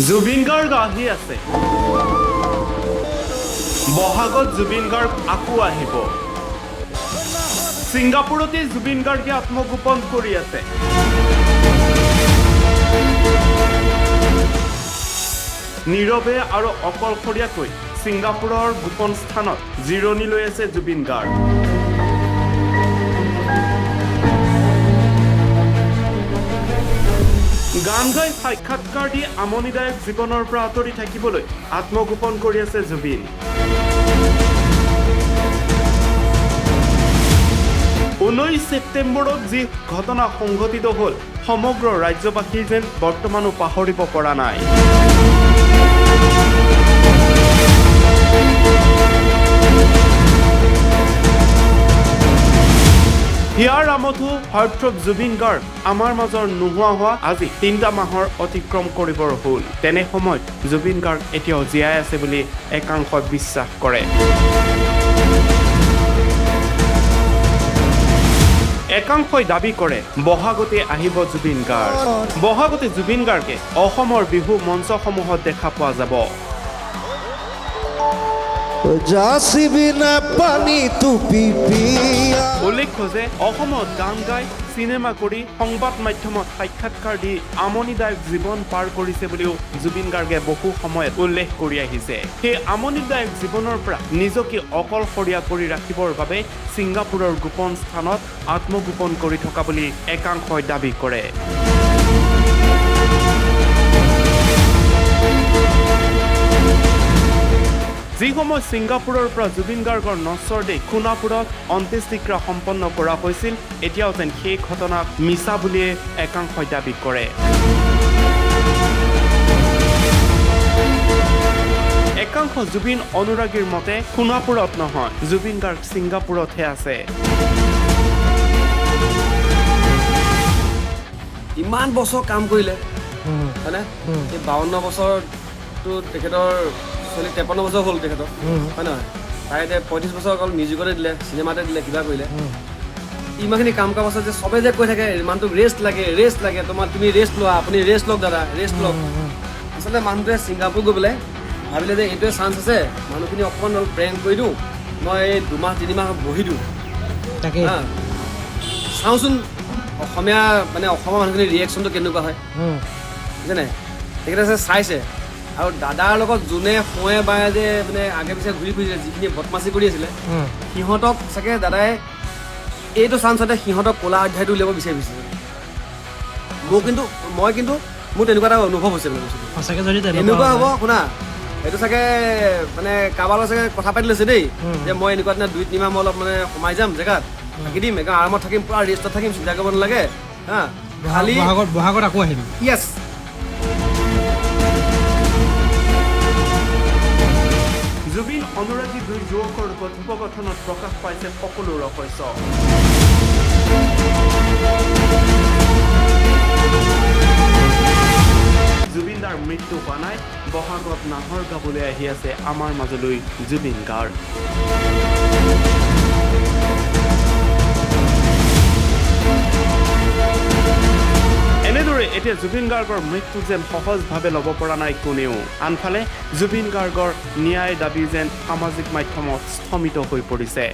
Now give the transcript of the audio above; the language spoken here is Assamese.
জুবিন গাৰ্গ আহি আছে। বহাগত জুবিন গাৰ্গ আকৌ আহিব। ছিংগাপুৰতে জুবিন গাৰ্গে আত্মগোপন কৰি আছে। নীৰৱে আৰু অকলশৰীয়াকৈ ছিংগাপুৰৰ গোপন স্থানত জিৰণি লৈ আছে জুবিন গাৰ্গ। গান গাই সাক্ষাৎকাৰ দি আমনিদায়ক জীৱনৰ পৰা আঁতৰি থাকিবলৈ আত্মগোপন কৰি আছে জুবিন। 19 ছেপ্টেম্বৰত যি ঘটনা সংঘটিত হ'ল, সমগ্ৰ ৰাজ্যবাসী যেন বৰ্তমানো পাহৰিব পৰা নাই। হিয়াৰ আমঠু হাৰ্টথ্ৰব জুবিন গাৰ্গ আমাৰ মাজৰ নোহোৱা হোৱা আজি 3টা মাহৰ অতিক্ৰম কৰিবৰ হ'ল। তেনে সময়ত জুবিন গাৰ্গ এতিয়াও জীয়াই আছে বুলি একাংশই বিশ্বাস কৰে। একাংশই দাবী কৰে বহাগতে আহিব জুবিন গাৰ্গ। বহাগতে জুবিন গাৰ্গে অসমৰ বিহু মঞ্চসমূহত দেখা পোৱা যাব। উল্লেখ্য যে অসমত গান গাই, চিনেমা কৰি, সংবাদ মাধ্যমত সাক্ষাৎকাৰ দি আমনিদায়ক জীৱন পাৰ কৰিছে বুলিও জুবিন গাৰ্গে বহু সময়ত উল্লেখ কৰি আহিছে। সেই আমনিদায়ক জীৱনৰ পৰা নিজকে অকলশৰীয়া কৰি ৰাখিবৰ বাবে ছিংগাপুৰৰ গোপন স্থানত আত্মগোপন কৰি থকা বুলি একাংশই দাবী কৰে। যি সময়ত ছিংগাপুৰৰ পৰা জুবিন গাৰ্গৰ নশ্বৰ দেহ সোণাপুৰত অন্ত্যেষ্টিক্ৰিয়া সম্পন্ন কৰা হৈছিল, এতিয়াও যেন সেই ঘটনাক মিছা বুলিয়ে একাংশই দাবী কৰে। একাংশ জুবিন অনুৰাগীৰ মতে সোণাপুৰত নহয়, জুবিন গাৰ্গ ছিংগাপুৰতহে আছে। ইমান বছৰ কাম কৰিলে, হয়নে? এই 52 বছৰটো তেখেতৰ 53 বছৰ হ'ল তেখেতৰ, হয় নহয়? তাই এতিয়া 35 বছৰ অকল মিউজিকতে দিলে, চিনেমাতে দিলে, কিবা কৰিলে। ইমানখিনি কাম কৰাৰ পাছত যে চবে যে কৈ থাকে মানুহটোক ৰেষ্ট লাগে, ৰেষ্ট লাগে, তোমাৰ তুমি ৰেষ্ট লোৱা, আপুনি ৰেষ্ট লওক দাদা, ৰেষ্ট লওক। আচলতে মানুহটোৱে ছিংগাপুৰ গৈ পেলাই ভাবিলে যে এইটোৱে চান্স আছে, মানুহখিনি অকণমান অলপ প্ৰেম কৰি দিওঁ, মই এই 2 মাহ 3 মাহ বহি দিওঁ, চাওঁচোন অসমীয়া মানে অসমৰ মানুহখিনিৰ ৰিয়েকশ্যনটো কেনেকুৱা হয়, বুজিছেনে? তেখেতে চাইছে। আৰু দাদাৰ লগত যোনে সোঁৱে বায়ে যে মানে আগে পিছে ঘূৰি ফুৰিছিলে, যিখিনি বদমাচি কৰি আছিলে, সিহঁতক চাগে দাদাই এইটো চান্সতে সিহঁতক ক'লা অধ্যায়টো উলিয়াব বিচাৰি ফুৰিছিলে। মই কিন্তু মোৰ তেনেকুৱা এটা অনুভৱ হৈছে মানে বস্তুটো। এনেকুৱা হ'ব, শুনা, এইটো চাগে মানে কাৰোবাৰ লগত চাগে কথা পাতি লৈছে দেই, যে মই এনেকুৱা দিনা 2-3 মাহ মই অলপ মানে সোমাই যাম, জেগাত থাকি দিম, একদম আৰামত থাকিম, পূৰা ৰেষ্টত থাকিম, চিন্তা কৰিব নালাগে। হা, খালি বহাগত আকৌ আহিম। য়েছ। জুবিন অনুৰাগী দুই যুৱকৰ কথোপকথনত প্ৰকাশ পাইছে সকলো ৰহস্য। জুবিনদাৰ মৃত্যু হোৱা নাই, বহাগত নাহৰ গাবলৈ আহি আছে আমাৰ মাজলৈ জুবিন গাৰ্গ। এনেদৰে এতিয়া জুবিন গাৰ্গৰ মৃত্যু যেন সহজভাৱে ল'ব পৰা নাই কোনেও। আনফালে জুবিন গাৰ্গৰ ন্যায় দাবী যেন সামাজিক মাধ্যমত স্থমিত হৈ পৰিছে।